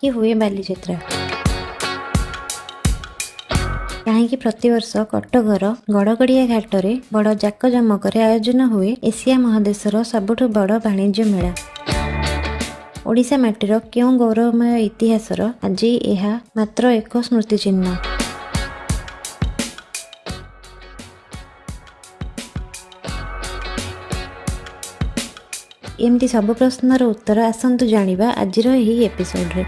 କାହିଁକି ହୁଏ ବାଲିଯାତ୍ରା? କାହିଁକି ପ୍ରତିବର୍ଷ କଟକର ଗଡ଼ଗଡ଼ିଆ ଘାଟରେ ବଡ଼ ଜାକଜମକରେ ଆୟୋଜନ ହୁଏ ଏସିଆ ମହାଦେଶର ସବୁଠୁ ବଡ଼ ବାଣିଜ୍ୟ ମେଳା? ଓଡ଼ିଶା ମାଟିର କେଉଁ ଗୌରବମୟ ଇତିହାସର ଆଜି ଏହା ମାତ୍ର ଏକ ସ୍ମୃତିଚିହ୍ନ? ଏମିତି ସବୁ ପ୍ରଶ୍ନର ଉତ୍ତର ଆସନ୍ତୁ ଜାଣିବା ଆଜିର ଏହି ଏପିସୋଡ଼ରେ।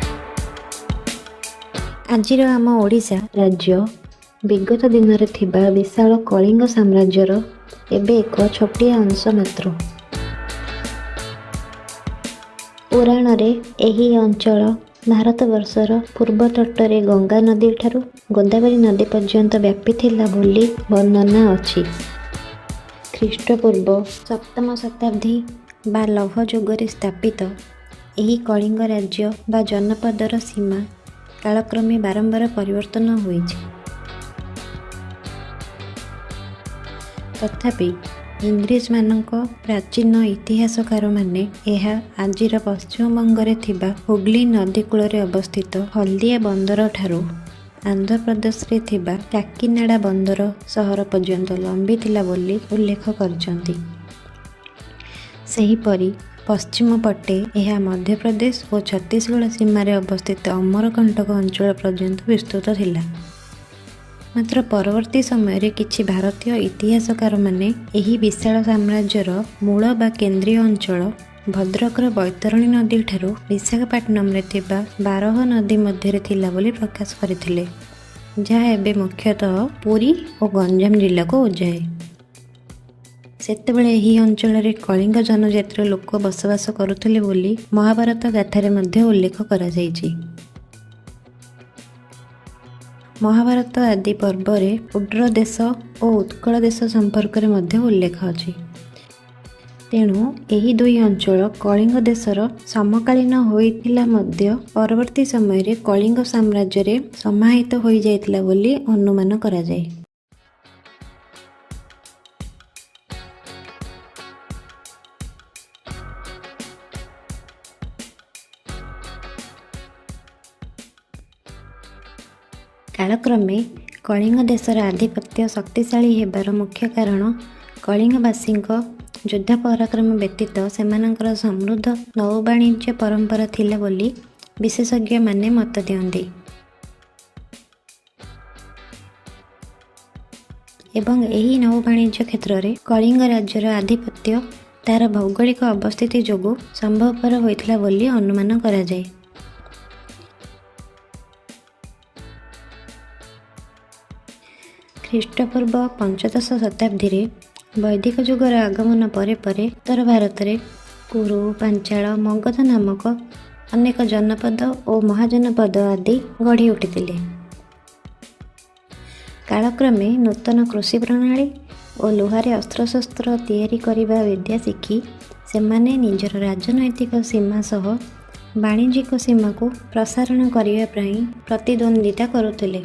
ଆଜିର ଆମ ଓଡ଼ିଶା ରାଜ୍ୟ ବିଗତ ଦିନରେ ଥିବା ବିଶାଳ କଳିଙ୍ଗ ସାମ୍ରାଜ୍ୟର ଏବେ ଏକ ଛୋଟିଆ ଅଂଶ ମାତ୍ର। ପୁରାଣରେ ଏହି ଅଞ୍ଚଳ ଭାରତବର୍ଷର ପୂର୍ବ ତଟରେ ଗଙ୍ଗା ନଦୀଠାରୁ ଗୋଦାବରୀ ନଦୀ ପର୍ଯ୍ୟନ୍ତ ବ୍ୟାପିଥିଲା ବୋଲି ବର୍ଣ୍ଣନା ଅଛି। ଖ୍ରୀଷ୍ଟପୂର୍ବ ସପ୍ତମ ଶତାବ୍ଦୀ ବା ଲୌହ ଯୁଗରେ ସ୍ଥାପିତ ଏହି କଳିଙ୍ଗ ରାଜ୍ୟ ବା ଜନପଦର ସୀମା କାଳକ୍ରମେ ବାରମ୍ବାର ପରିବର୍ତ୍ତନ ହୋଇଛି। ତଥାପି ଇଂରେଜମାନଙ୍କ ପ୍ରାଚୀନ ଇତିହାସକାରମାନେ ଏହା ଆଜିର ପଶ୍ଚିମବଙ୍ଗରେ ଥିବା ହୁଗ୍ଲି ନଦୀ କୂଳରେ ଅବସ୍ଥିତ ହଲଦିଆ ବନ୍ଦରଠାରୁ ଆନ୍ଧ୍ରପ୍ରଦେଶରେ ଥିବା କାକିନାଡ଼ା ବନ୍ଦର ସହର ପର୍ଯ୍ୟନ୍ତ ଲମ୍ବିଥିଲା ବୋଲି ଉଲ୍ଲେଖ କରିଛନ୍ତି। ସେହିପରି ପଶ୍ଚିମ ପଟେ ଏହା ମଧ୍ୟପ୍ରଦେଶ ଓ ଛତିଶଗଡ଼ ସୀମାରେ ଅବସ୍ଥିତ ଅମରକଣ୍ଟକ ଅଞ୍ଚଳ ପର୍ଯ୍ୟନ୍ତ ବିସ୍ତୃତ ଥିଲା। ମାତ୍ର ପରବର୍ତ୍ତୀ ସମୟରେ କିଛି ଭାରତୀୟ ଇତିହାସକାରମାନେ ଏହି ବିଶାଳ ସାମ୍ରାଜ୍ୟର ମୂଳ ବା କେନ୍ଦ୍ରୀୟ ଅଞ୍ଚଳ ଭଦ୍ରକର ବୈତରଣୀ ନଦୀଠାରୁ ବିଶାଖାପାଟନମରେ ଥିବା ବାରହ ନଦୀ ମଧ୍ୟରେ ଥିଲା ବୋଲି ପ୍ରକାଶ କରିଥିଲେ, ଯାହା ଏବେ ମୁଖ୍ୟତଃ ପୁରୀ ଓ ଗଞ୍ଜାମ ଜିଲ୍ଲାକୁ ବୁଝାଏ। ସେତେବେଳେ ଏହି ଅଞ୍ଚଳରେ କଳିଙ୍ଗ ଜନଜାତିର ଲୋକ ବସବାସ କରୁଥିଲେ ବୋଲି ମହାଭାରତ ଗାଥାରେ ମଧ୍ୟ ଉଲ୍ଲେଖ କରାଯାଇଛି। ମହାଭାରତ ଆଦି ପର୍ବରେ ଉଡ୍ର ଦେଶ ଓ ଉତ୍କଳ ଦେଶ ସମ୍ପର୍କରେ ମଧ୍ୟ ଉଲ୍ଲେଖ ଅଛି। ତେଣୁ ଏହି ଦୁଇ ଅଞ୍ଚଳ କଳିଙ୍ଗ ଦେଶର ସମକାଳୀନ ହୋଇଥିଲା ମଧ୍ୟ ପରବର୍ତ୍ତୀ ସମୟରେ କଳିଙ୍ଗ ସାମ୍ରାଜ୍ୟରେ ସମାହିତ ହୋଇଯାଇଥିଲା ବୋଲି ଅନୁମାନ କରାଯାଏ। କାଳକ୍ରମେ କଳିଙ୍ଗ ଦେଶର ଆଧିପତ୍ୟ ଶକ୍ତିଶାଳୀ ହେବାର ମୁଖ୍ୟ କାରଣ କଳିଙ୍ଗବାସୀଙ୍କ ଯୁଦ୍ଧ ପରାକ୍ରମ ବ୍ୟତୀତ ସେମାନଙ୍କର ସମୃଦ୍ଧ ନୌବାଣିଜ୍ୟ ପରମ୍ପରା ଥିଲା ବୋଲି ବିଶେଷଜ୍ଞମାନେ ମତ ଦିଅନ୍ତି। ଏବଂ ଏହି ନୌବାଣିଜ୍ୟ କ୍ଷେତ୍ରରେ କଳିଙ୍ଗ ରାଜ୍ୟର ଆଧିପତ୍ୟ ତା'ର ଭୌଗୋଳିକ ଅବସ୍ଥିତି ଯୋଗୁଁ ସମ୍ଭବପର ହୋଇଥିଲା ବୋଲି ଅନୁମାନ କରାଯାଏ। ଖ୍ରୀଷ୍ଟପୂର୍ବ ପଞ୍ଚଦଶ ଶତାବ୍ଦୀରେ ବୈଦିକ ଯୁଗର ଆଗମନ ପରେ ପରେ ଉତ୍ତର ଭାରତରେ କୁରୁ, ପାଞ୍ଚାଳ, ମଗଧ ନାମକ ଅନେକ ଜନପଦ ଓ ମହାଜନପଦ ଆଦି ଗଢ଼ି ଉଠିଥିଲେ। କାଳକ୍ରମେ ନୂତନ କୃଷି ପ୍ରଣାଳୀ ଓ ଲୁହାରେ ଅସ୍ତ୍ରଶସ୍ତ୍ର ତିଆରି କରିବା ବିଦ୍ୟା ଶିଖି ସେମାନେ ନିଜର ରାଜନୈତିକ ସୀମା ସହ ବାଣିଜ୍ୟିକ ସୀମାକୁ ପ୍ରସାରଣ କରିବା ପାଇଁ ପ୍ରତିଦ୍ୱନ୍ଦ୍ୱିତା କରୁଥିଲେ।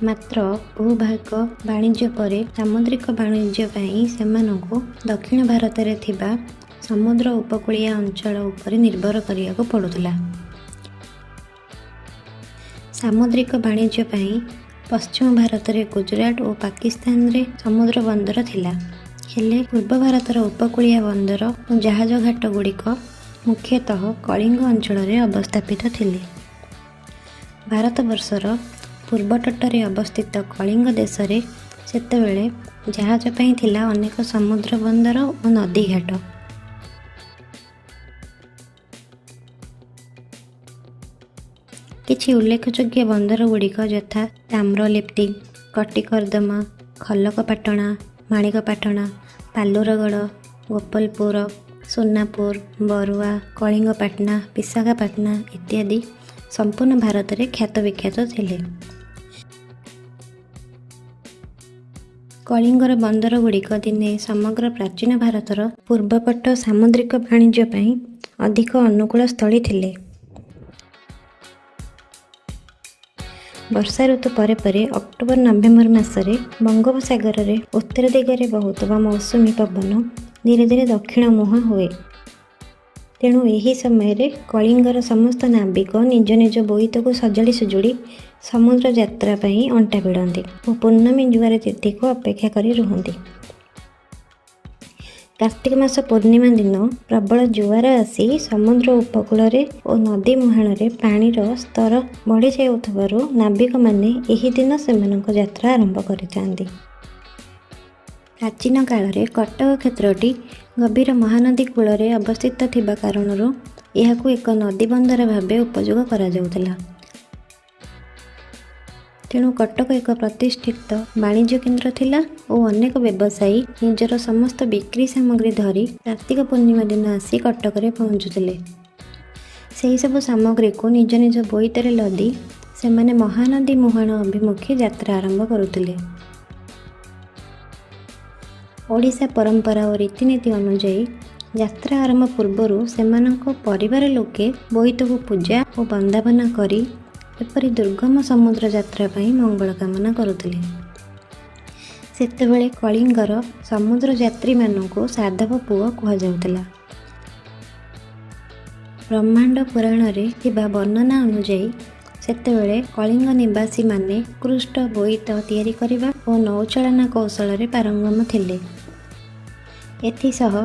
ମାତ୍ର ଭୂଭାଗ ବାଣିଜ୍ୟ ପରେ ସାମୁଦ୍ରିକ ବାଣିଜ୍ୟ ପାଇଁ ସେମାନଙ୍କୁ ଦକ୍ଷିଣ ଭାରତରେ ଥିବା ସମୁଦ୍ର ଉପକୂଳିଆ ଅଞ୍ଚଳ ଉପରେ ନିର୍ଭର କରିବାକୁ ପଡ଼ୁଥିଲା। ସାମୁଦ୍ରିକ ବାଣିଜ୍ୟ ପାଇଁ ପଶ୍ଚିମ ଭାରତରେ ଗୁଜରାଟ ଓ ପାକିସ୍ତାନରେ ସମୁଦ୍ର ବନ୍ଦର ଥିଲା। ହେଲେ ପୂର୍ବ ଭାରତର ଉପକୂଳିଆ ବନ୍ଦର ଓ ଜାହାଜ ଘାଟଗୁଡ଼ିକ ମୁଖ୍ୟତଃ କଳିଙ୍ଗ ଅଞ୍ଚଳରେ ଅବସ୍ଥାପିତ ଥିଲେ। ଭାରତବର୍ଷର ପୂର୍ବ ତଟରେ ଅବସ୍ଥିତ କଳିଙ୍ଗ ଦେଶରେ ସେତେବେଳେ ଜାହାଜ ପାଇଁ ଥିଲା ଅନେକ ସମୁଦ୍ର ବନ୍ଦର ଓ ନଦୀଘାଟ। କିଛି ଉଲ୍ଲେଖଯୋଗ୍ୟ ବନ୍ଦରଗୁଡ଼ିକ ଯଥା ତାମ୍ରଲିପ୍ତି, କଟିକର୍ଦ୍ଦମା, ଖଲକପାଟଣା, ମାଣିକପାଟଣା, ପାଲୁରଗଡ଼, ଗୋପାଳପୁର, ସୋନାପୁର, ବରୁଆ, କଳିଙ୍ଗପାଟଣା, ବିଶାଖାପାଟଣା ଇତ୍ୟାଦି ସମ୍ପୂର୍ଣ୍ଣ ଭାରତରେ ଖ୍ୟାତବିଖ୍ୟାତ ଥିଲେ। କଳିଙ୍ଗର ବନ୍ଦରଗୁଡ଼ିକ ଦିନେ ସମଗ୍ର ପ୍ରାଚୀନ ଭାରତର ପୂର୍ବପଟ ସାମୁଦ୍ରିକ ବାଣିଜ୍ୟ ପାଇଁ ଅଧିକ ଅନୁକୂଳ ସ୍ଥଳୀ ଥିଲେ। ବର୍ଷା ଋତୁ ପରେ ପରେ ଅକ୍ଟୋବର ନଭେମ୍ବର ମାସରେ ବଙ୍ଗୋପସାଗରରେ ଉତ୍ତର ଦିଗରେ ବହୁଥିବା ମୌସୁମୀ ପବନ ଧୀରେ ଧୀରେ ଦକ୍ଷିଣ ମୁହାଁ ହୁଏ। ତେଣୁ ଏହି ସମୟରେ କଳିଙ୍ଗର ସମସ୍ତ ନାବିକ ନିଜ ନିଜ ବୋଇତକୁ ସଜାଡ଼ି ସୁଜୁଡ଼ି ସମୁଦ୍ର ଯାତ୍ରା ପାଇଁ ଅଣ୍ଟା ଭିଡ଼ନ୍ତି ଓ ପୂର୍ଣ୍ଣମୀ ଜୁଆର ତିଥିକୁ ଅପେକ୍ଷା କରି ରୁହନ୍ତି। କାର୍ତ୍ତିକ ମାସ ପୂର୍ଣ୍ଣିମା ଦିନ ପ୍ରବଳ ଜୁଆର ଆସି ସମୁଦ୍ର ଉପକୂଳରେ ଓ ନଦୀ ମୁହାଣରେ ପାଣିର ସ୍ତର ବଢ଼ିଯାଉଥିବାରୁ ନାବିକମାନେ ଏହି ଦିନ ସେମାନଙ୍କ ଯାତ୍ରା ଆରମ୍ଭ କରିଥାନ୍ତି। ପ୍ରାଚୀନ କାଳରେ କଟକ କ୍ଷେତ୍ରଟି ଗଭୀର ମହାନଦୀ କୂଳରେ ଅବସ୍ଥିତ ଥିବା କାରଣରୁ ଏହାକୁ ଏକ ନଦୀ ବନ୍ଦର ଭାବେ ଉପଯୋଗ କରାଯାଉଥିଲା। ତେଣୁ କଟକ ଏକ ପ୍ରତିଷ୍ଠିତ ବାଣିଜ୍ୟ କେନ୍ଦ୍ର ଥିଲା ଓ ଅନେକ ବ୍ୟବସାୟୀ ନିଜର ସମସ୍ତ ବିକ୍ରି ସାମଗ୍ରୀ ଧରି କାର୍ତ୍ତିକ ପୂର୍ଣ୍ଣିମା ଦିନ ଆସି କଟକରେ ପହଞ୍ଚୁଥିଲେ। ସେହିସବୁ ସାମଗ୍ରୀକୁ ନିଜ ନିଜ ବୋଇତରେ ଲଦି ସେମାନେ ମହାନଦୀ ମୁହାଣ ଅଭିମୁଖେ ଯାତ୍ରା ଆରମ୍ଭ କରୁଥିଲେ। ଓଡ଼ିଶା ପରମ୍ପରା ଓ ରୀତିନୀତି ଅନୁଯାୟୀ ଯାତ୍ରା ଆରମ୍ଭ ପୂର୍ବରୁ ସେମାନଙ୍କ ପରିବାର ଲୋକେ ବୋଇତକୁ ପୂଜା ଓ ବନ୍ଦାପନା କରି ଏପରି ଦୁର୍ଗମ ସମୁଦ୍ର ଯାତ୍ରା ପାଇଁ ମଙ୍ଗଳ କାମନା କରୁଥିଲେ। ସେତେବେଳେ କଳିଙ୍ଗର ସମୁଦ୍ର ଯାତ୍ରୀମାନଙ୍କୁ ସାଧବ ପୁଅ କୁହାଯାଉଥିଲା। ବ୍ରହ୍ମାଣ୍ଡ ପୁରାଣରେ ଥିବା ବର୍ଣ୍ଣନା ଅନୁଯାୟୀ ସେତେବେଳେ କଳିଙ୍ଗ ନିବାସୀମାନେ ଉତ୍କୃଷ୍ଟ ବୋଇତ ତିଆରି କରିବା ଓ ନୌଚାଳନା କୌଶଳରେ ପାରଙ୍ଗମ ଥିଲେ। ଏଥିସହ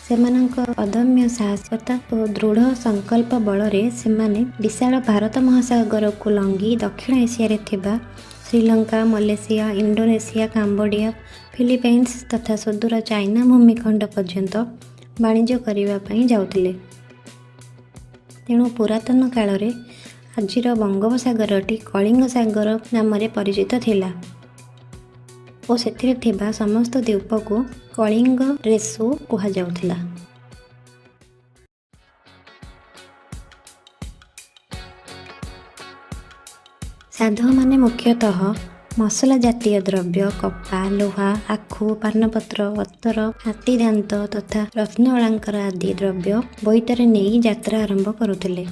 ସେମାନଙ୍କ ଅଦମ୍ୟ ସାହସିକତା ଓ ଦୃଢ଼ ସଂକଳ୍ପ ବଳରେ ସେମାନେ ବିଶାଳ ଭାରତ ମହାସାଗରକୁ ଲଙ୍ଘି ଦକ୍ଷିଣ ଏସିଆରେ ଥିବା Sri Lanka, Malaysia, Indonesia, Cambodia, Philippines ତଥା ସୁଦୂର ଚାଇନା ଭୂମିଖଣ୍ଡ ପର୍ଯ୍ୟନ୍ତ ବାଣିଜ୍ୟ କରିବା ପାଇଁ ଯାଉଥିଲେ। ତେଣୁ ପୁରାତନ କାଳରେ ଆଜିର ବଙ୍ଗୋପସାଗରଟି କଳିଙ୍ଗ ସାଗର ନାମରେ ପରିଚିତ ଥିଲା ଓ ସେଥିରେ ଥିବା ସମସ୍ତ ଦ୍ୱୀପକୁ କଳିଙ୍ଗ ରେସୁ କୁହାଯାଉଥିଲା। ସାଧବମାନେ ମୁଖ୍ୟତଃ ମସଲା ଜାତୀୟ ଦ୍ରବ୍ୟ, କପା, ଲୁହା, ଆଖୁ, ପାନପତ୍ର, ଅତର, ହାତୀଦାନ୍ତ ତଥା ରତ୍ନ ଅଳଙ୍କାର ଆଦି ଦ୍ରବ୍ୟ ବୋଇତରେ ନେଇ ଯାତ୍ରା ଆରମ୍ଭ କରୁଥିଲେ।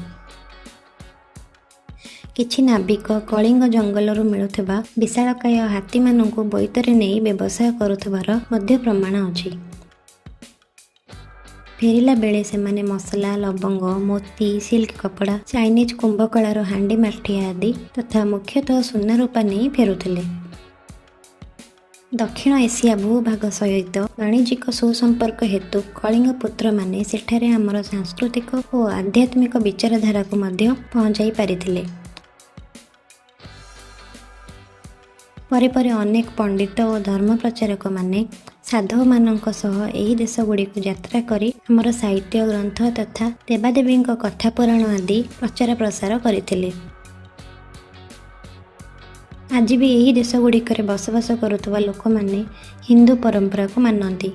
କିଛି ନାବିକ କଳିଙ୍ଗ ଜଙ୍ଗଲରୁ ମିଳୁଥିବା ବିଶାଳକାୟ ହାତୀମାନଙ୍କୁ ବୋଇତରେ ନେଇ ବ୍ୟବସାୟ କରୁଥିବାର ମଧ୍ୟ ପ୍ରମାଣ ଅଛି। ଫେରିଲା ବେଳେ ସେମାନେ ମସଲା, ଲବଙ୍ଗ, ମୋତି, ସିଲ୍କ କପଡ଼ା, ଚାଇନିଜ୍ କୁମ୍ଭକଳାର ହାଣ୍ଡି ମାଠିଆ ଆଦି ତଥା ମୁଖ୍ୟତଃ ସୁନା ରୂପା ନେଇ ଫେରୁଥିଲେ। ଦକ୍ଷିଣ ଏସିଆ ଭୂଭାଗ ସହିତ ବାଣିଜ୍ୟିକ ସୁସମ୍ପର୍କ ହେତୁ କଳିଙ୍ଗ ପୁତ୍ରମାନେ ସେଠାରେ ଆମର ସାଂସ୍କୃତିକ ଓ ଆଧ୍ୟାତ୍ମିକ ବିଚାରଧାରାକୁ ମଧ୍ୟ ପହଞ୍ଚାଇ ପାରିଥିଲେ। ପରେ ପରେ ଅନେକ ପଣ୍ଡିତ ଓ ଧର୍ମ ପ୍ରଚାରକମାନେ ସାଧବମାନଙ୍କ ସହ ଏହି ଦେଶଗୁଡ଼ିକୁ ଯାତ୍ରା କରି ଆମର ସାହିତ୍ୟ ଗ୍ରନ୍ଥ ତଥା ଦେବାଦେବୀଙ୍କ କଥା ପୁରାଣ ଆଦି ପ୍ରଚାର ପ୍ରସାର କରିଥିଲେ। ଆଜି ବି ଏହି ଦେଶଗୁଡ଼ିକରେ ବସବାସ କରୁଥିବା ଲୋକମାନେ ହିନ୍ଦୁ ପରମ୍ପରାକୁ ମାନନ୍ତି।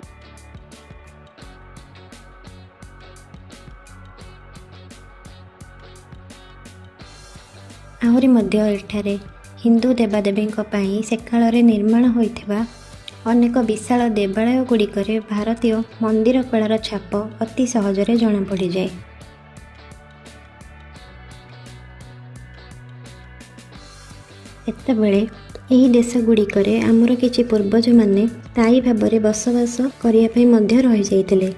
ଆହୁରି ମଧ୍ୟ ଏଠାରେ ହିନ୍ଦୁ ଦେବାଦେବୀଙ୍କ ପାଇଁ ସେକାଳରେ ନିର୍ମାଣ ହୋଇଥିବା ଅନେକ ବିଶାଳ ଦେବାଳୟଗୁଡ଼ିକରେ ଭାରତୀୟ ମନ୍ଦିର କଳାର ଛାପ ଅତି ସହଜରେ ଜଣାପଡ଼ିଯାଏ। ସେତେବେଳେ ଏହି ଦେଶଗୁଡ଼ିକରେ ଆମର କିଛି ପୂର୍ବଜମାନେ ସ୍ଥାୟୀ ଭାବରେ ବସବାସ କରିବା ପାଇଁ ମଧ୍ୟ ରହିଯାଇଥିଲେ।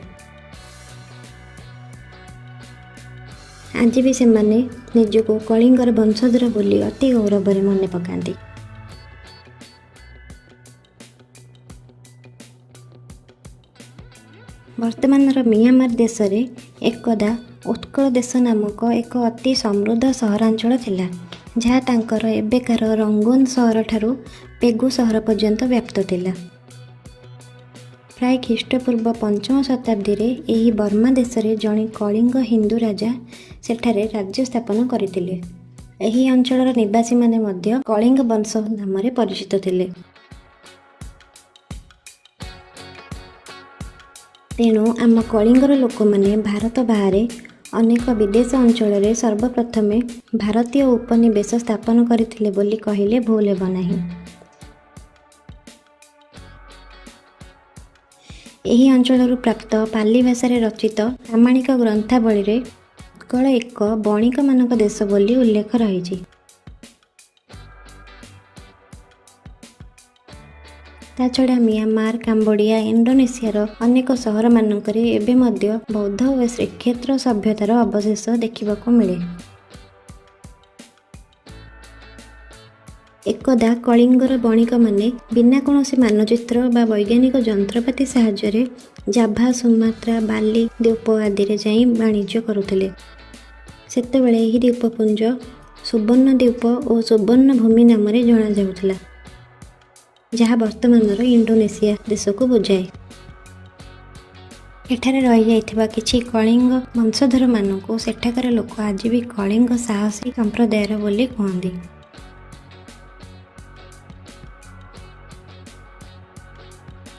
ଆଜି ବି ସେମାନେ ନିଜକୁ କଳିଙ୍ଗର ବଂଶଧର ବୋଲି ଅତି ଗୌରବରେ ମନେ ପକାନ୍ତି। ବର୍ତ୍ତମାନର ମିଆଁମାର ଦେଶରେ ଏକଦା ଉତ୍କଳ ଦେଶ ନାମକ ଏକ ଅତି ସମୃଦ୍ଧ ସହରାଞ୍ଚଳ ଥିଲା, ଯାହା ତାଙ୍କର ଏବେକାର ରଙ୍ଗୁନ ସହରଠାରୁ ପେଗୁ ସହର ପର୍ଯ୍ୟନ୍ତ ବ୍ୟାପ୍ତ ଥିଲା। ପ୍ରାୟ ଖ୍ରୀଷ୍ଟପୂର୍ବ ପଞ୍ଚମ ଶତାବ୍ଦୀରେ ଏହି ବର୍ମା ଦେଶରେ ଜଣେ କଳିଙ୍ଗ ହିନ୍ଦୁ ରାଜା ସେଠାରେ ରାଜ୍ୟ ସ୍ଥାପନ କରିଥିଲେ। ଏହି ଅଞ୍ଚଳର ନିବାସୀମାନେ ମଧ୍ୟ କଳିଙ୍ଗ ବଂଶ ନାମରେ ପରିଚିତ ଥିଲେ। ତେଣୁ ଆମ କଳିଙ୍ଗର ଲୋକମାନେ ଭାରତ ବାହାରେ ଅନେକ ବିଦେଶ ଅଞ୍ଚଳରେ ସର୍ବପ୍ରଥମେ ଭାରତୀୟ ଉପନିବେଶ ସ୍ଥାପନ କରିଥିଲେ ବୋଲି କହିଲେ ଭୁଲ ହେବ ନାହିଁ। ଏହି ଅଞ୍ଚଳରୁ ପ୍ରାପ୍ତ ପାଲି ଭାଷାରେ ରଚିତ ପ୍ରାମାଣିକ ଗ୍ରନ୍ଥାବଳୀରେ ଉତ୍କଳ ଏକ ବଣିକମାନଙ୍କ ଦେଶ ବୋଲି ଉଲ୍ଲେଖ ରହିଛି। ତା ଛଡ଼ା ମିଆଁମାର, କାମ୍ବୋଡ଼ିଆ, ଇଣ୍ଡୋନେସିଆର ଅନେକ ସହରମାନଙ୍କରେ ଏବେ ମଧ୍ୟ ବୌଦ୍ଧ ଓ ଶ୍ରୀକ୍ଷେତ୍ର ସଭ୍ୟତାର ଅବଶେଷ ଦେଖିବାକୁ ମିଳେ। ଏକଦା କଳିଙ୍ଗର ବଣିକମାନେ ବିନା କୌଣସି ମାନଚିତ୍ର ବା ବୈଜ୍ଞାନିକ ଯନ୍ତ୍ରପାତି ସାହାଯ୍ୟରେ ଜାଭା, ସୁମାତ୍ରା, ବାଲି ଦ୍ୱୀପ ଆଦିରେ ଯାଇ ବାଣିଜ୍ୟ କରୁଥିଲେ। ସେତେବେଳେ ଏହି ଦ୍ୱୀପପୁଞ୍ଜ ସୁବର୍ଣ୍ଣ ଦ୍ୱୀପ ଓ ସୁବର୍ଣ୍ଣ ଭୂମି ନାମରେ ଜଣାଯାଉଥିଲା, ଯାହା ବର୍ତ୍ତମାନର ଇଣ୍ଡୋନେସିଆ ଦେଶକୁ ବୁଝାଏ। ଏଠାରେ ରହିଯାଇଥିବା କିଛି କଳିଙ୍ଗ ବଂଶଧରମାନଙ୍କୁ ସେଠାକାର ଲୋକ ଆଜି ବି କଳିଙ୍ଗ ସାହସୀ ସମ୍ପ୍ରଦାୟର ବୋଲି କୁହନ୍ତି।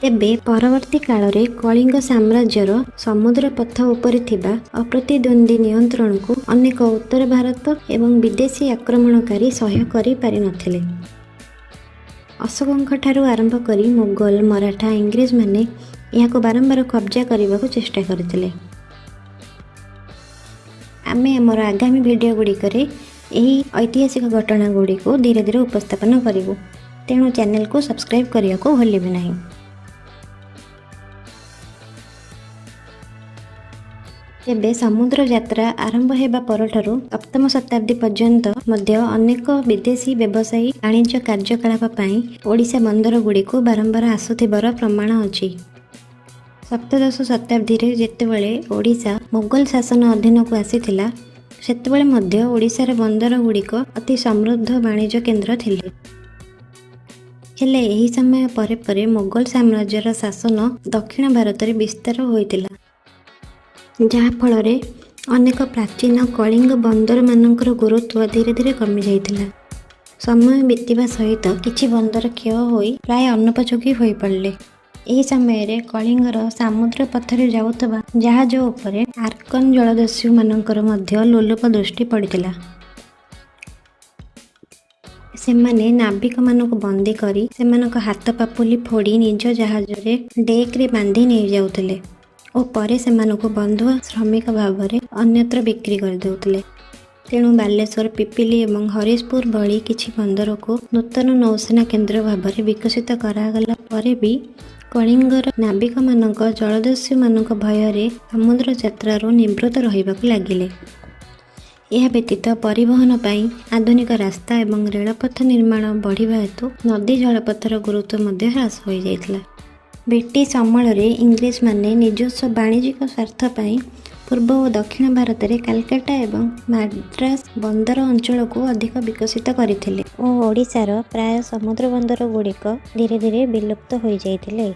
ତେବେ ପରବର୍ତ୍ତୀ କାଳରେ କଳିଙ୍ଗ ସାମ୍ରାଜ୍ୟର ସମୁଦ୍ର ପଥ ଉପରେ ଥିବା ଅପ୍ରତିଦ୍ୱନ୍ଦ୍ୱୀ ନିୟନ୍ତ୍ରଣକୁ ଅନେକ ଉତ୍ତର ଭାରତ ଏବଂ ବିଦେଶୀ ଆକ୍ରମଣକାରୀ ସହ୍ୟ କରିପାରିନଥିଲେ। ଅଶୋକଙ୍କଠାରୁ ଆରମ୍ଭ କରି ମୋଗଲ, ମରାଠା, ଇଂରେଜମାନେ ଏହାକୁ ବାରମ୍ବାର କବ୍ଜା କରିବାକୁ ଚେଷ୍ଟା କରିଥିଲେ। ଆମେ ଆମର ଆଗାମୀ ଭିଡ଼ିଓ ଗୁଡ଼ିକରେ ଏହି ଐତିହାସିକ ଘଟଣା ଗୁଡ଼ିକୁ ଧୀରେ ଧୀରେ ଉପସ୍ଥାପନ କରିବୁ, ତେଣୁ ଚ୍ୟାନେଲକୁ ସବସ୍କ୍ରାଇବ୍ କରିବାକୁ ଭୁଲିବେ ନାହିଁ। ତେବେ ସମୁଦ୍ର ଯାତ୍ରା ଆରମ୍ଭ ହେବା ପରଠାରୁ ସପ୍ତମ ଶତାବ୍ଦୀ ପର୍ଯ୍ୟନ୍ତ ମଧ୍ୟ ଅନେକ ବିଦେଶୀ ବ୍ୟବସାୟୀ ବାଣିଜ୍ୟ କାର୍ଯ୍ୟକଳାପ ପାଇଁ ଓଡ଼ିଶା ବନ୍ଦରଗୁଡ଼ିକୁ ବାରମ୍ବାର ଆସୁଥିବାର ପ୍ରମାଣ ଅଛି। ସପ୍ତଦଶ ଶତାବ୍ଦୀରେ ଯେତେବେଳେ ଓଡ଼ିଶା ମୋଗଲ ଶାସନ ଅଧୀନକୁ ଆସିଥିଲା, ସେତେବେଳେ ମଧ୍ୟ ଓଡ଼ିଶାର ବନ୍ଦରଗୁଡ଼ିକ ଅତି ସମୃଦ୍ଧ ବାଣିଜ୍ୟ କେନ୍ଦ୍ର ଥିଲେ। ହେଲେ ଏହି ସମୟ ପରେ ପରେ ମୋଗଲ ସାମ୍ରାଜ୍ୟର ଶାସନ ଦକ୍ଷିଣ ଭାରତରେ ବିସ୍ତାର ହୋଇଥିଲା, ଯାହାଫଳରେ ଅନେକ ପ୍ରାଚୀନ କଳିଙ୍ଗ ବନ୍ଦରମାନଙ୍କର ଗୁରୁତ୍ୱ ଧୀରେ ଧୀରେ କମିଯାଇଥିଲା। ସମୟ ବିତିବା ସହିତ କିଛି ବନ୍ଦର କ୍ଷୟ ହୋଇ ପ୍ରାୟ ଅନୁପଯୋଗୀ ହୋଇପଡ଼ିଲେ। ଏହି ସମୟରେ କଳିଙ୍ଗର ସମୁଦ୍ର ପଥରେ ଯାଉଥିବା ଜାହାଜ ଉପରେ ଆର୍କନ ଜଳଦସ୍ୟୁମାନଙ୍କର ମଧ୍ୟ ଲୋଲୁପ ଦୃଷ୍ଟି ପଡ଼ିଥିଲା। ସେମାନେ ନାବିକମାନଙ୍କୁ ବନ୍ଦୀ କରି ସେମାନଙ୍କ ହାତ ପାପୁଲି ଫୋଡ଼ି ନିଜ ଜାହାଜରେ ଡେକ୍ରେ ବାନ୍ଧି ନେଇଯାଉଥିଲେ ଓ ପରେ ସେମାନଙ୍କୁ ବନ୍ଧୁଆ ଶ୍ରମିକ ଭାବରେ ଅନ୍ୟତ୍ର ବିକ୍ରି କରିଦେଉଥିଲେ। ତେଣୁ ବାଲେଶ୍ୱର, ପିପିଲି ଏବଂ ହରିଶପୁର ଭଳି କିଛି ବନ୍ଦରକୁ ନୂତନ ନୌସେନା କେନ୍ଦ୍ର ଭାବରେ ବିକଶିତ କରାଗଲା ପରେ ବି କଳିଙ୍ଗର ନାବିକମାନଙ୍କ ଜଳଦସ୍ୟୁମାନଙ୍କ ଭୟରେ ସମୁଦ୍ର ଯାତ୍ରାରୁ ନିବୃତ୍ତ ରହିବାକୁ ଲାଗିଲେ। ଏହା ବ୍ୟତୀତ ପରିବହନ ପାଇଁ ଆଧୁନିକ ରାସ୍ତା ଏବଂ ରେଳପଥ ନିର୍ମାଣ ବଢ଼ିବା ହେତୁ ନଦୀ ଜଳପଥର ଗୁରୁତ୍ୱ ମଧ୍ୟ ହ୍ରାସ ହୋଇଯାଇଥିଲା। ବ୍ରିଟିଶ ଅମଳରେ ଇଂରେଜମାନେ ନିଜସ୍ୱ ବାଣିଜ୍ୟିକ ସ୍ୱାର୍ଥ ପାଇଁ ପୂର୍ବ ଓ ଦକ୍ଷିଣ ଭାରତରେ କାଲକାଟା ଏବଂ ମାଡ୍ରାସ ବନ୍ଦର ଅଞ୍ଚଳକୁ ଅଧିକ ବିକଶିତ କରିଥିଲେ ଓ ଓଡ଼ିଶାର ପ୍ରାୟ ସମୁଦ୍ର ବନ୍ଦରଗୁଡ଼ିକ ଧୀରେ ଧୀରେ ବିଲୁପ୍ତ ହୋଇଯାଇଥିଲେ।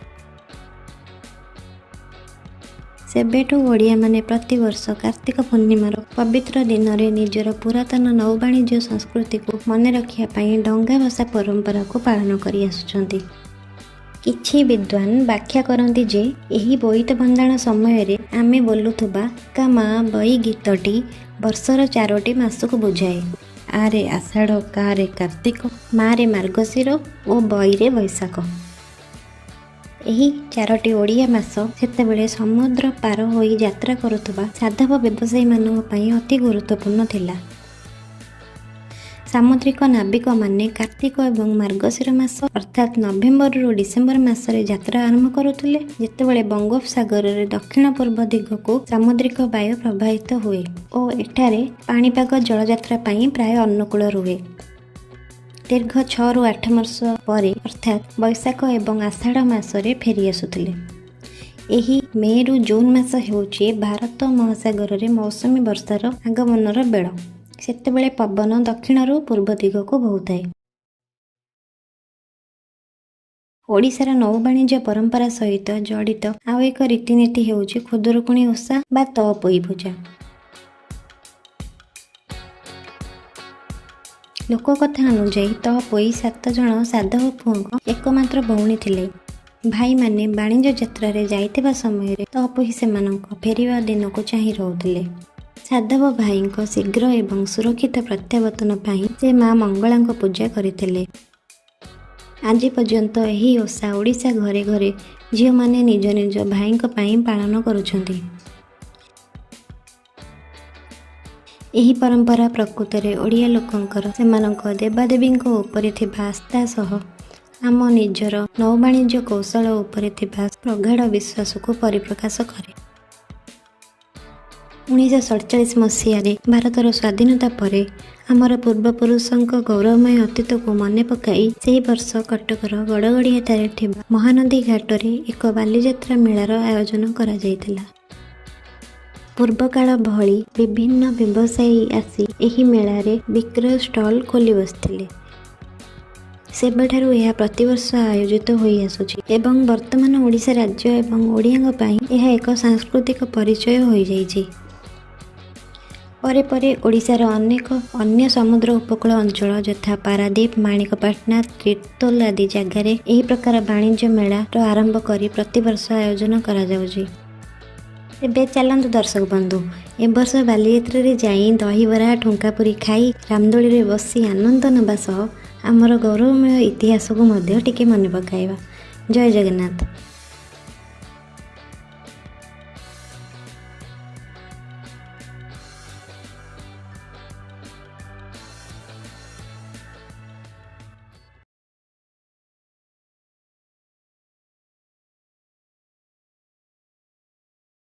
ସେବେଠୁ ଓଡ଼ିଆମାନେ ପ୍ରତିବର୍ଷ କାର୍ତ୍ତିକ ପୂର୍ଣ୍ଣିମାର ପବିତ୍ର ଦିନରେ ନିଜର ପୁରାତନ ନୌବାଣିଜ୍ୟ ସଂସ୍କୃତିକୁ ମନେ ରଖିବା ପାଇଁ ଡଙ୍ଗା ଭସା ପରମ୍ପରାକୁ ପାଳନ କରି ଆସୁଛନ୍ତି। କିଛି ବିଦ୍ୱାନ ବ୍ୟାଖ୍ୟା କରନ୍ତି ଯେ ଏହି ବୋଇତ ବନ୍ଦାଣ ସମୟରେ ଆମେ ବୋଲୁଥିବା କା ମା ବଇ ଗୀତଟି ବର୍ଷର ଚାରୋଟି ମାସକୁ ବୁଝାଏ। ଆରେ ଆଷାଢ଼, କାରେ କାର୍ତ୍ତିକ, ମାରେ ମାର୍ଗଶିର ଓ ବଇରେ ବୈଶାଖ। ଏହି ଚାରୋଟି ଓଡ଼ିଆ ମାସ ସେତେବେଳେ ସମୁଦ୍ର ପାର ହୋଇ ଯାତ୍ରା କରୁଥିବା ସାଧବ ବ୍ୟବସାୟୀମାନଙ୍କ ପାଇଁ ଅତି ଗୁରୁତ୍ୱପୂର୍ଣ୍ଣ ଥିଲା। ସାମୁଦ୍ରିକ ନାବିକମାନେ କାର୍ତ୍ତିକ ଏବଂ ମାର୍ଗଶିର ମାସ ଅର୍ଥାତ୍ ନଭେମ୍ବରରୁ ଡିସେମ୍ବର ମାସରେ ଯାତ୍ରା ଆରମ୍ଭ କରୁଥିଲେ, ଯେତେବେଳେ ବଙ୍ଗୋପସାଗରରେ ଦକ୍ଷିଣ ପୂର୍ବ ଦିଗକୁ ସାମୁଦ୍ରିକ ବାୟୁ ପ୍ରବାହିତ ହୁଏ ଓ ଏଠାରେ ପାଣିପାଗ ଜଳଯାତ୍ରା ପାଇଁ ପ୍ରାୟ ଅନୁକୂଳ ରୁହେ। ଦୀର୍ଘ 6ରୁ 8 ମାସ ପରେ ଅର୍ଥାତ୍ ବୈଶାଖ ଏବଂ ଆଷାଢ଼ ମାସରେ ଫେରି ଆସୁଥିଲେ। ଏହି ମେରୁ ଜୁନ୍ ମାସ ହେଉଛି ଭାରତ ମହାସାଗରରେ ମୌସୁମୀ ବର୍ଷାର ଆଗମନର ବେଳ। ସେତେବେଳେ ପବନ ଦକ୍ଷିଣରୁ ପୂର୍ବ ଦିଗକୁ ବହୁଥାଏ। ଓଡ଼ିଶାର ନୌବାଣିଜ୍ୟ ପରମ୍ପରା ସହିତ ଜଡ଼ିତ ଆଉ ଏକ ରୀତିନୀତି ହେଉଛି ଖୁଦୁରୁକୁଣୀ ଓଷା ବା ତଅପୋଇ ପୂଜା। ଲୋକକଥା ଅନୁଯାୟୀ ତଅପୋଇ 7 ଜଣ ସାଧବ ପୁଅଙ୍କ ଏକମାତ୍ର ଭଉଣୀ ଥିଲେ। ଭାଇମାନେ ବାଣିଜ୍ୟ ଯାତ୍ରାରେ ଯାଇଥିବା ସମୟରେ ତଅପୋଇ ସେମାନଙ୍କ ଫେରିବା ଦିନକୁ ଚାହିଁ ରହୁଥିଲେ। ସାଧବ ଭାଇଙ୍କ ଶୀଘ୍ର ଏବଂ ସୁରକ୍ଷିତ ପ୍ରତ୍ୟାବର୍ତ୍ତନ ପାଇଁ ସେ ମା ମଙ୍ଗଳାଙ୍କ ପୂଜା କରିଥିଲେ। ଆଜି ପର୍ଯ୍ୟନ୍ତ ଏହି ଓଷା ଓଡ଼ିଶା ଘରେ ଘରେ ଝିଅମାନେ ନିଜ ନିଜ ଭାଇଙ୍କ ପାଇଁ ପାଳନ କରୁଛନ୍ତି। ଏହି ପରମ୍ପରା ପ୍ରକୃତରେ ଓଡ଼ିଆ ଲୋକଙ୍କର ସେମାନଙ୍କ ଦେବାଦେବୀଙ୍କ ଉପରେ ଥିବା ଆସ୍ଥା ସହ ଆମ ନିଜର ନୌବାଣିଜ୍ୟ କୌଶଳ ଉପରେ ଥିବା ପ୍ରଗାଢ଼ ବିଶ୍ୱାସକୁ ପରିପ୍ରକାଶ କରେ। 1947 ମସିହାରେ ଭାରତର ସ୍ୱାଧୀନତା ପରେ ଆମର ପୂର୍ବପୁରୁଷଙ୍କ ଗୌରବମୟ ଅତୀତକୁ ମନେ ପକାଇ ସେହି ବର୍ଷ କଟକର ଗଡ଼ଗଡ଼ିଆଠାରେ ଥିବା ମହାନଦୀ ଘାଟରେ ଏକ ବାଲିଯାତ୍ରା ମେଳାର ଆୟୋଜନ କରାଯାଇଥିଲା। ପୂର୍ବକାଳ ଭଳି ବିଭିନ୍ନ ବ୍ୟବସାୟୀ ଆସି ଏହି ମେଳାରେ ବିକ୍ରୟ ଷ୍ଟଲ୍ ଖୋଲି ବସିଥିଲେ। ସେବେଠାରୁ ଏହା ପ୍ରତିବର୍ଷ ଆୟୋଜିତ ହୋଇଆସୁଛି ଏବଂ ବର୍ତ୍ତମାନ ଓଡ଼ିଶା ରାଜ୍ୟ ଏବଂ ଓଡ଼ିଆଙ୍କ ପାଇଁ ଏହା ଏକ ସାଂସ୍କୃତିକ ପରିଚୟ ହୋଇଯାଇଛି। ପରେ ପରେ ଓଡ଼ିଶାର ଅନେକ ଅନ୍ୟ ସମୁଦ୍ର ଉପକୂଳ ଅଞ୍ଚଳ ଯଥା ପାରାଦ୍ୱୀପ, ମାଣିକପାଟଣା, ତିର୍ତ୍ତୋଲ ଆଦି ଜାଗାରେ ଏହି ପ୍ରକାର ବାଣିଜ୍ୟ ମେଳାର ଆରମ୍ଭ କରି ପ୍ରତିବର୍ଷ ଆୟୋଜନ କରାଯାଉଛି। ତେବେ ଚାଲନ୍ତୁ ଦର୍ଶକ ବନ୍ଧୁ, ଏ ବର୍ଷ ବାଲିଯାତ୍ରାରେ ଯାଇ ଦହିବରା, ଠୁଙ୍କାପୁରି ଖାଇ ରାମଦୋଳିରେ ବସି ଆନନ୍ଦ ନେବା ସହ ଆମର ଗୌରବମୟ ଇତିହାସକୁ ମଧ୍ୟ ଟିକେ ମନେ ପକାଇବା। ଜୟ ଜଗନ୍ନାଥ।